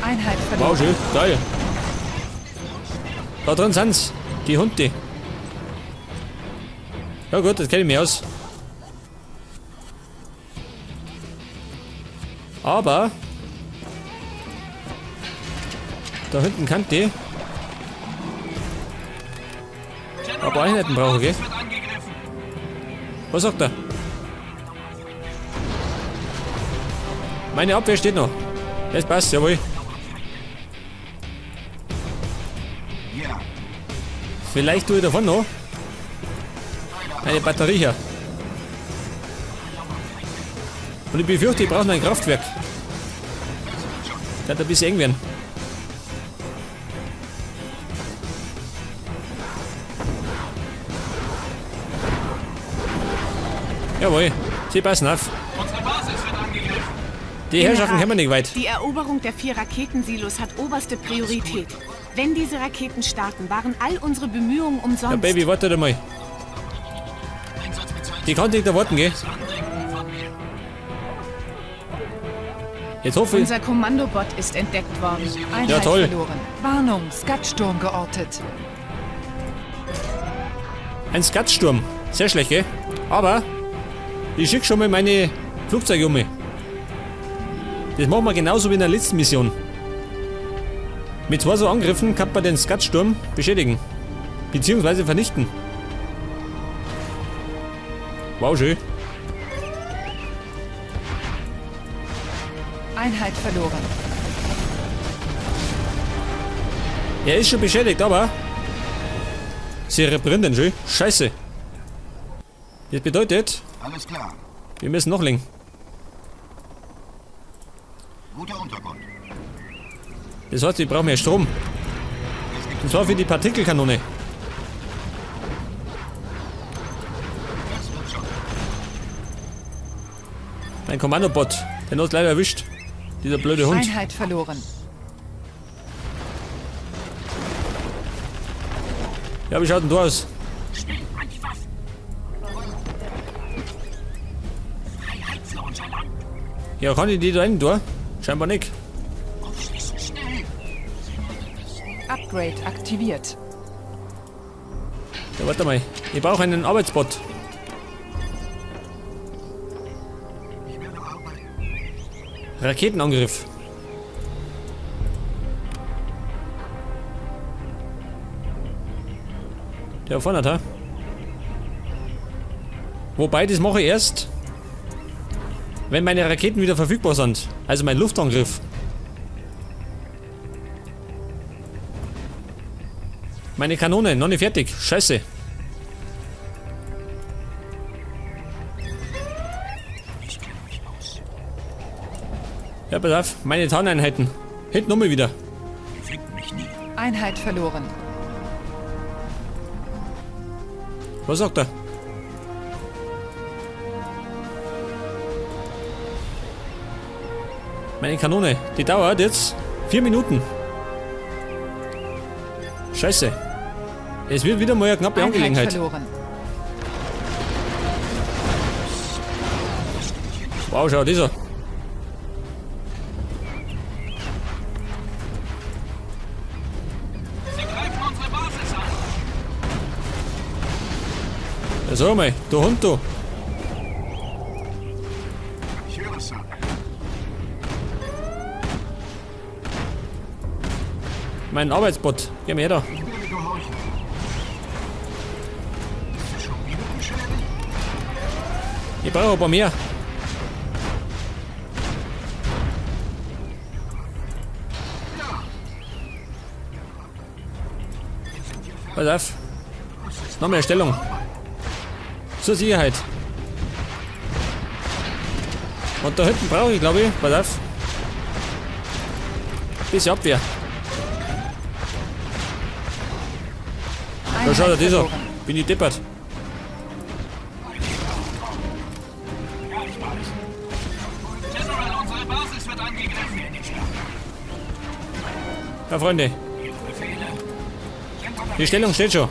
Einheit verloren. Wow, schön. Geil. Da drin sind's. Die Hunde. Ja gut, das kenne ich mir aus. Aber da hinten kann die. Aber Einheiten brauche ich, gell? Was sagt er? Meine Abwehr steht noch. Das passt, jawohl. Ja. Vielleicht tue ich davon noch eine Batterie her. Und ich befürchte, ich brauche noch ein Kraftwerk. Kann ein bisschen eng werden. Jawohl, sie passen auf. Unsere Basis wird angegriffen. Die Herrschaften General, kommen nicht weit. Die Eroberung der 4 Raketensilos hat oberste Priorität. Wenn diese Raketen starten, waren all unsere Bemühungen umsonst. Ja, Baby, warte mal. Die kann nicht erwarten, gell? Jetzt hoffe ich. Unser Kommandobot ist entdeckt worden. Einheit Ja, toll. verloren. Warnung, Skatsturm geortet. Ein Skatsturm. Sehr schlecht, gell? Aber ich schicke schon mal meine Flugzeuge um. Das machen wir genauso wie in der letzten Mission. Mit zwei so Angriffen kann man den Skatsturm beschädigen. Beziehungsweise vernichten. Wow, schön. Einheit verloren. Er ist schon beschädigt, aber sie reparieren den schön. Scheiße. Das bedeutet, Alles klar. wir müssen noch legen. Guter Untergrund. Das heißt, ich brauche mehr Strom. Es gibt Und zwar für die Partikelkanone. Das wird schon. Mein Kommandobot, den hat leider erwischt. Dieser blöde Hund. Einheit verloren. Ja, wie schaut denn du aus? Schnell an die Waffen. Freiheit für unser Land. Ja, kann ich die da rein tun? Scheinbar nicht. Aufschließen, schnell. Upgrade aktiviert. Ja, warte mal. Ich brauche einen Arbeitsbot. Ich werde arbeiten. Raketenangriff. Der vorne hat, ha? Wobei, das mache ich erst, wenn meine Raketen wieder verfügbar sind. Also mein Luftangriff. Meine Kanone, noch nicht fertig. Scheiße. Ich kenne mich aus. Ja, pass auf. Meine Tarneinheiten. Hinten nochmal wieder. Die finden mich nie. Einheit verloren. Was sagt er? Meine Kanone, die dauert jetzt 4 Minuten. Scheiße. Es wird wieder mal eine knappe Einheit Angelegenheit. verloren. Wow, schau, dieser. Sie greifen unsere Basis an. Ja, sag mal, du Hund, du. Ich höre, Sir. Mein Arbeitsbot. Geh mir her da. Ich werde gehorchen. Ist es schon wieder beschädigt? Ich brauche ein paar mehr. Pass auf. Noch mehr Stellung. Zur Sicherheit. Und da hinten brauche ich, glaube ich, pass auf. Bisschen Abwehr. Da Einheit schaut er dieser. verloren. Bin ich deppert. General, unsere Basis wird angegriffen. Ja, Freunde. Die Stellung steht schon.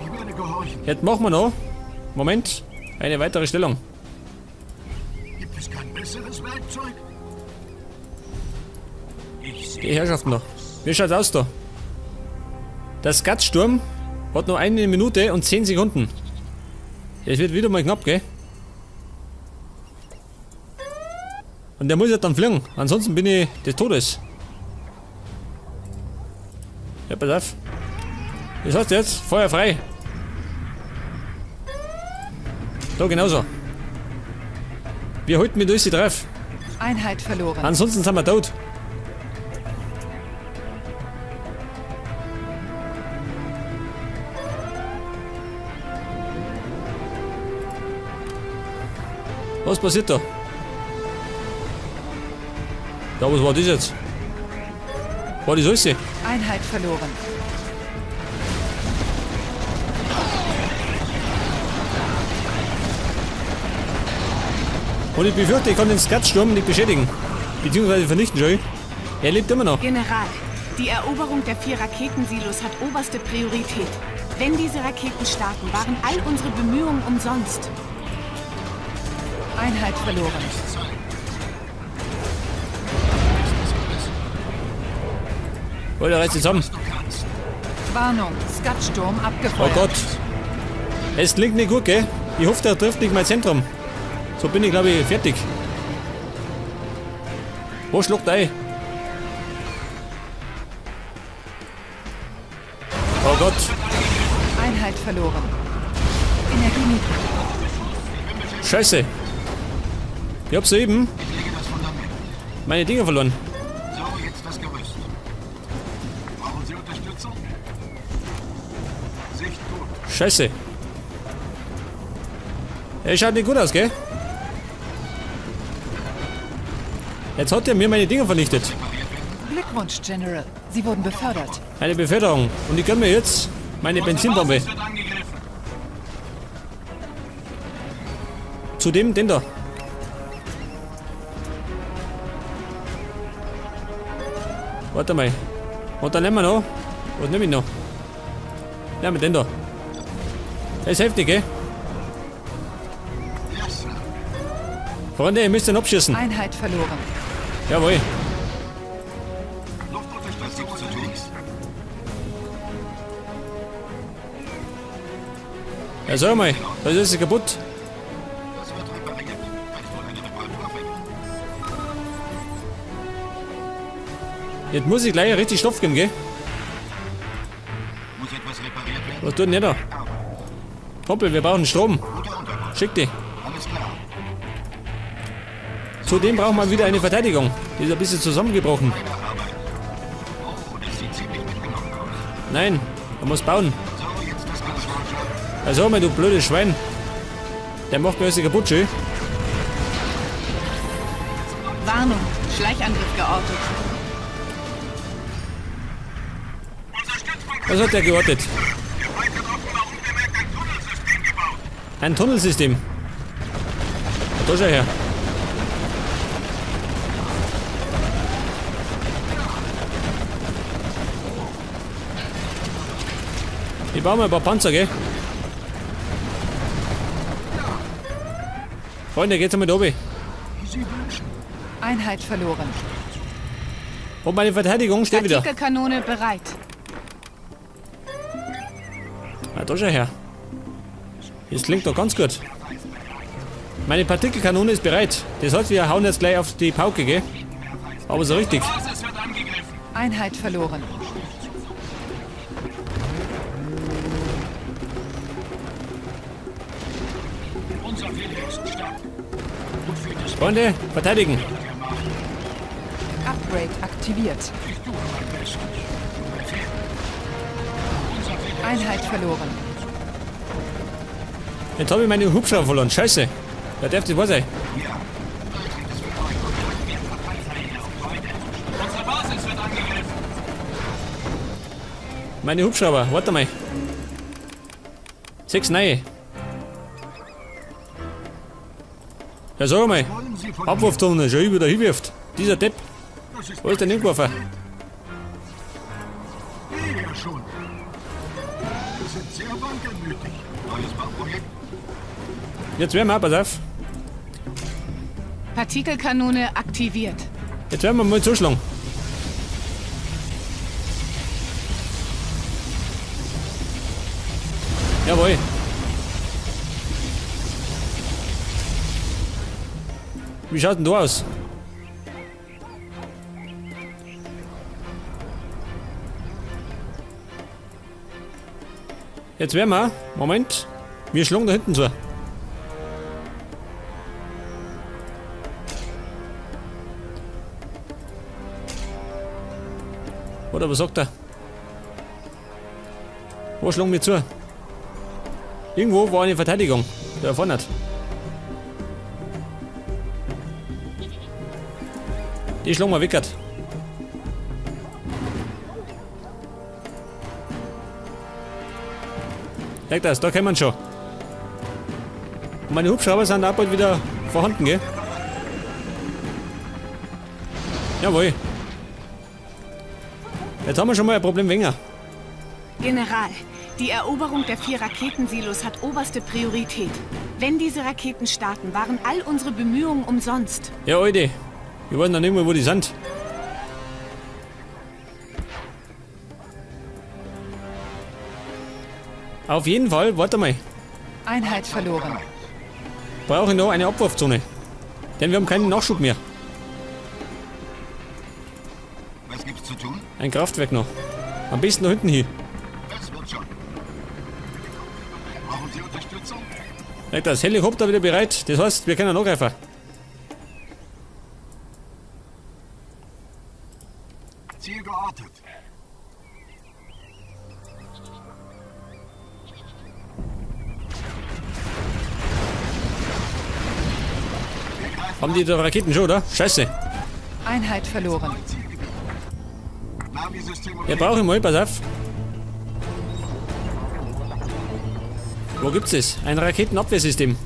Ich werde gehorchen. Jetzt machen wir noch. Moment. Eine weitere Stellung. Gibt es kein besseres Werkzeug? Die Herrschaften da. Wie schaut's aus da? Der Scudsturm hat noch 1 Minute und 10 Sekunden. Es wird wieder mal knapp, gell? Und der muss ja dann fliegen. Ansonsten bin ich des Todes. Ja, pass auf. Das heißt jetzt, Feuer frei. Da genauso. Wir halten mit uns die drauf. Einheit verloren. Ansonsten sind wir tot. Was passiert da? Ja, was war das jetzt? War das alles? Einheit verloren. Und ich befürchte, ich kann den Scudsturm nicht beschädigen. Beziehungsweise vernichten, schon. Er lebt immer noch. General, die Eroberung der 4 Raketensilos hat oberste Priorität. Wenn diese Raketen starten, waren all unsere Bemühungen umsonst. Einheit verloren. Alter, reißt zusammen. Warnung, Scudsturm Oh abgefeuert. Gott. Es klingt nicht gut, gell? Ich hoffe, der trifft nicht mein Zentrum. So bin ich, glaube ich, fertig. Wo schluckt ein? Oh Gott. Einheit verloren. Energie niedrig. Scheiße. Ich hab soeben Ich lege das Fundament. meine Dinger verloren. So, jetzt das Gerüst. Brauchen Sie Unterstützung? Sicht gut. Scheiße. Er schaut nicht gut aus, gell? Jetzt hat er mir meine Dinger vernichtet. Glückwunsch, General. Sie wurden befördert. Eine Beförderung. Und ich gönn mir jetzt meine Benzinbombe. Zudem den da. Warte mal. Und dann nehmen wir noch. Was nehme ich noch? Nehmen wir den da. Das ist heftig, gell? Freunde, ihr müsst den abschießen. Einheit verloren. Jawohl. Luftunterstützung unterwegs. Ja, sag mal, da ist es kaputt. Das wird repariert. Kann ich wohl eine Reparatur finden? Jetzt muss ich gleich richtig Stoff geben, gell? Muss etwas repariert werden? Was tut denn der da? Kumpel, wir brauchen Strom. Schick die. Alles klar. Zudem brauchen wir wieder eine Verteidigung. Die ist ein bisschen zusammengebrochen. Oh, das sieht ziemlich mitgenommen aus. Nein, man muss bauen. So, jetzt das Gerüst. Also, mein du blödes Schwein. Der macht mir alles kaputt, schön. Warnung, Schleichangriff geortet. Was hat der geortet? Ein Tunnelsystem. Da schau her. Ich baue mal ein paar Panzer, gell? Freunde, geht's einmal da oben. Einheit verloren. Und meine Verteidigung steht wieder. Partikelkanone bereit. Ah, da schau her. Das klingt doch ganz gut. Meine Partikelkanone ist bereit. Das heißt, wir hauen jetzt gleich auf die Pauke, gell? Aber so richtig. Einheit verloren. Freunde, verteidigen. Upgrade aktiviert. Einheit verloren. Jetzt habe ich meine Hubschrauber verloren. Scheiße. Da darf das wahr sein. Unsere Basis wird angegriffen. Meine Hubschrauber, warte mal. 6 neue. Ja, sag mal. Abwurftunnel, schon wieder hinwirft. Dieser Depp. Wo ist der hingeworfen? Ja, schon. Wir sind sehr wankelmütig. Neues Bauprojekt. Jetzt werden wir, pass auf. Partikelkanone aktiviert. Jetzt werden wir mal zuschlagen. Jawohl. Wie schaut denn da aus? Jetzt werden wir. Moment. Wir schlagen da hinten zu. Oder was sagt er? Wo schlagen wir zu? Irgendwo war eine Verteidigung. Da vorne. Die schlagen wir weg. Merkt das, da kommen schon. Und meine Hubschrauber sind auch bald wieder vorhanden, gell? Jawohl. Jetzt haben wir schon mal ein Problem weniger. General, die Eroberung der 4 Raketensilos hat oberste Priorität. Wenn diese Raketen starten, waren all unsere Bemühungen umsonst. Ja, Alter. Wir wollen noch nicht mal, wo die sind. Auf jeden Fall, warte mal. Einheit verloren. Brauche ich noch eine Abwurfzone. Denn wir haben keinen Nachschub mehr. Was gibt's zu tun? Ein Kraftwerk noch. Am besten da hinten hin. Das wird schon. Brauchen Sie Unterstützung? Ja, das Helikopter wieder bereit. Das heißt, wir können angreifen. Ziel geortet. Haben die da Raketen schon, oder? Scheiße. Einheit verloren. Ja, brauche ich mal, pass auf. Wo gibt's das? Ein Raketenabwehrsystem.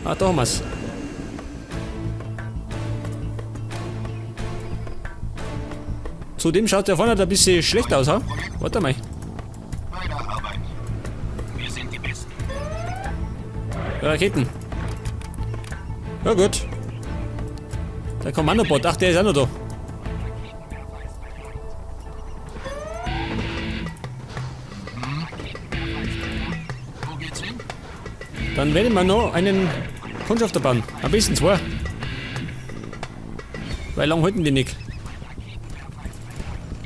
Ah, da haben wir's. Zudem schaut der vorne ein bisschen schlecht aus, ha? Warte mal. Wir sind die Besten. Raketen. Ja gut. Der Kommandobot, ach, der ist auch noch da. Wo geht's hin? Dann werden wir noch einen Kundschafter bauen. Am besten zwei. Weil lang halten die nicht.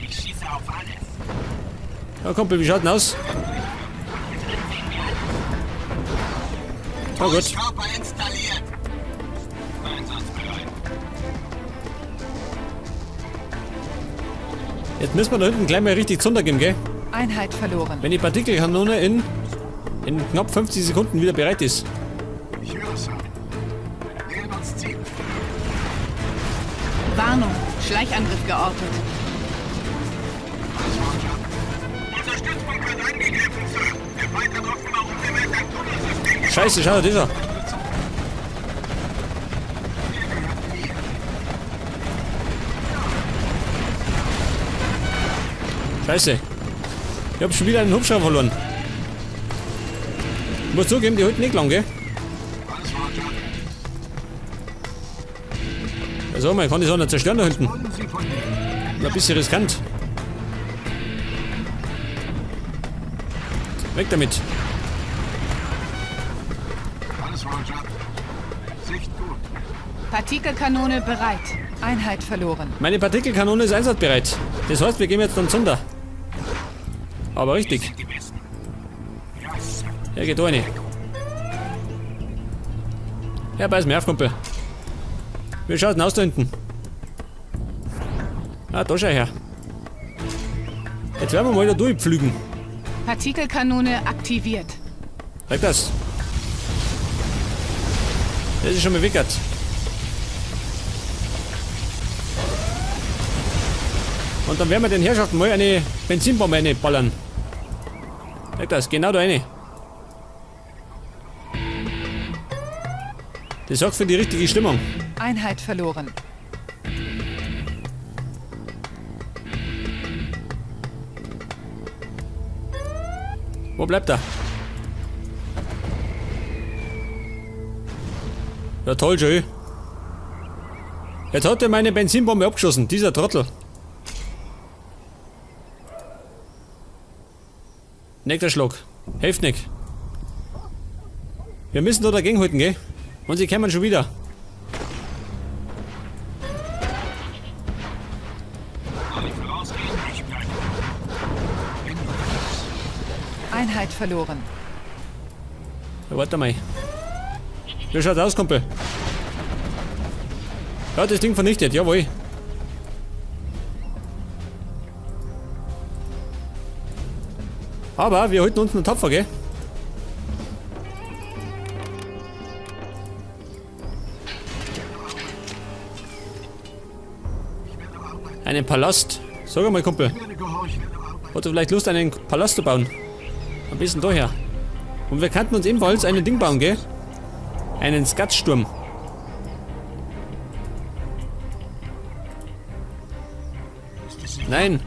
Ich schieße auf alles. Ja, Kumpel, wie schaut denn aus? Na gut. Körper installiert. Einsatzbereit. Jetzt müssen wir da hinten gleich mal richtig Zunder geben, gell? Einheit verloren. Wenn die Partikelkanone in knapp 50 Sekunden wieder bereit ist. Ich höre, Sir. Nähern uns Ziel. Warnung, Schleichangriff geortet. Alles Roger. Unser Stützpunkt wird angegriffen, Sir. Der Feind hat offenbar unbemerkt ein Tunnelsystem. Scheiße, schau dir das an. Scheiße. Ich hab schon wieder einen Hubschrauber verloren. Ich muss zugeben, die halten nicht lang, gell? Also, man kann die Sonne zerstören da hinten. Ein bisschen riskant. Weg damit. Alles Roger. Sicht gut. Partikelkanone bereit. Einheit verloren. Meine Partikelkanone ist einsatzbereit. Das heißt, wir gehen jetzt dann Zunder. Aber richtig. Ja, geht rein. Ja, beiß mir auf, Kumpel. Wie schaut's denn aus da hinten? Ah, da schau her. Jetzt werden wir mal da durchpflügen. Partikelkanone aktiviert. Zeig das. Das ist schon mal wickert. Und dann werden wir den Herrschaften mal eine Benzinbombe reinballern. Zeig das, genau da rein. Das sorgt für die richtige Stimmung. Einheit verloren. Wo bleibt er? Ja toll, schön. Jetzt hat er meine Benzinbombe abgeschossen, dieser Trottel. Nächster Schlag. Hilft nicht. Wir müssen da dagegen halten, gell? Und sie kommen schon wieder. Soll ich vorausgehen? Ich bleibe. Wenn du befiehlst. Einheit verloren. Ja, warte mal. Wie schaut's aus, Kumpel? Ja, das Ding vernichtet, jawohl. Aber wir halten uns noch tapfer, gell? Einen Palast. Sag mal, Kumpel. Ich werde gehorchen. Hat du vielleicht Lust, einen Palast zu bauen? Am besten daher. Und wir könnten uns ebenfalls einen Ding bauen, gell? Einen Skatsturm. Ist es sicher? Nein.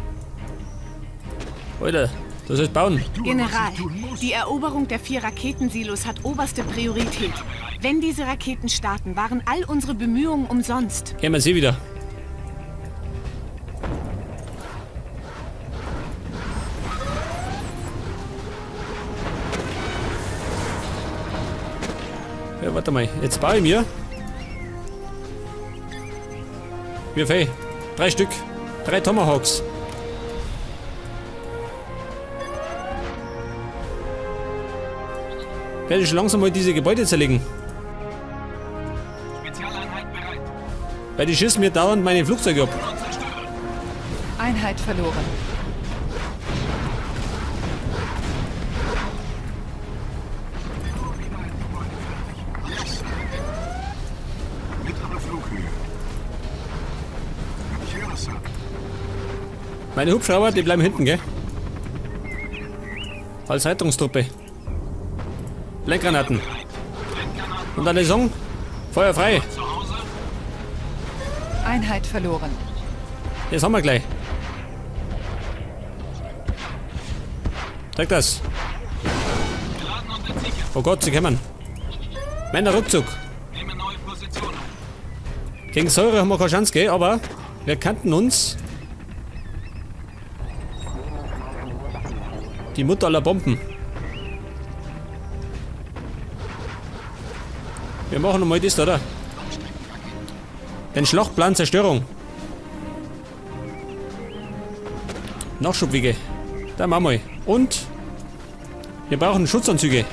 Alter, du sollst bauen. Tue, was General, ich tun muss. die Eroberung der 4 Raketensilos hat oberste Priorität. Wenn diese Raketen starten, waren all unsere Bemühungen umsonst. Kämen sie wieder. Ja, warte mal. Jetzt baue ich mir. Wie viel? 3 Stück. 3 Tomahawks. Werde ich schon langsam mal diese Gebäude zerlegen. Spezialeinheit bereit. Weil die schießen mir dauernd meine Flugzeuge ab. Und zerstören. Einheit verloren. Wieder ein Gebäude fertig. Yes. Mittlere Flughöhe. Ich höre, Sir. Meine Hubschrauber, die bleiben hinten, gell? Als Rettungstruppe. Lenkgranaten. Und alle Song. Feuer frei. Zu Hause. Einheit verloren. Das haben wir gleich. Zeig das. Geladen und entsichert. Oh Gott, sie kommen. Männer, Rückzug. Nehme neue Position ein. Gegen Säure haben wir keine Chance, gell? Aber wir kannten uns. Die Mutter aller Bomben. Wir machen nochmal das, oder? Den Schlachtplan Zerstörung. Nachschubwege. Da machen wir. Und wir brauchen Schutzanzüge.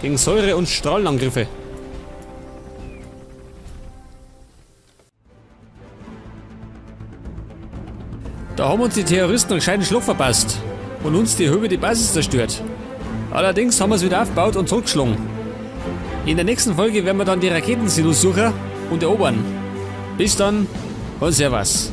Gegen Säure- und Strahlenangriffe. Da haben uns die Terroristen einen gescheiten Schlag verpasst und uns die Höhe die Basis zerstört. Allerdings haben wir es wieder aufgebaut und zurückgeschlagen. In der nächsten Folge werden wir dann die Raketensilos suchen und erobern. Bis dann und Servus.